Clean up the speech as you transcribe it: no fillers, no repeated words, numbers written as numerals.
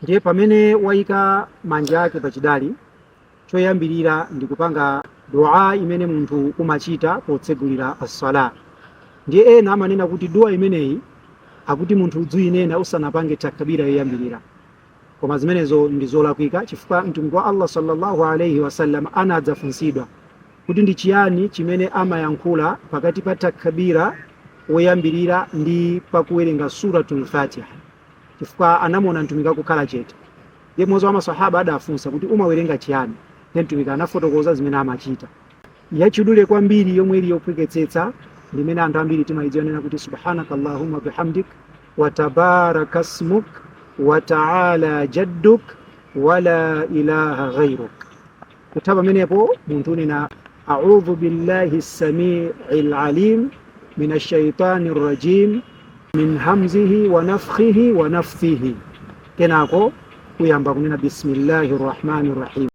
Ndiye pamene wayika manja ake pachidali, choyambirira ndi kupanga dua imene munthu umachita potsegulira as-sala. Ndiye ena amanena kuti dua imeneyi akuti munthu udziyinena usanapange takbira yoyambirira, koma zimenezo ndi zolakwika, chifukwa Mtumiki wa Allah sallallahu alaihi wasallam anadzafunsidwa kuti ndi chiyani chimene amayankhula pakati pa takbira woyambirira ndi pakuwerenga Suratul Fatiha, chifukwa anamuona Mtumiki akukhala chete. Ndiye mmodzi wa masahaba adafunsa kuti, "Umawerenga chiyani?" Ndiye Mtumiki anafotokoza zimene amachita. Yachidule kwambiri, yomwe ili yophweketsetsa, ndimene anthu ambiri timayidziwa, nena kuti subhanaka allahumma bihamdik wa tabaraka smuk wa taala jadduk wala ilaha ghairuk. Kutha pamenepo, munthu unena audhu billahi samii lalim min ashaitani rajim min hamzihi wa nafthihi wa nafthihi. Kenako kuyamba kunena bismillahi rrahmani rrahim.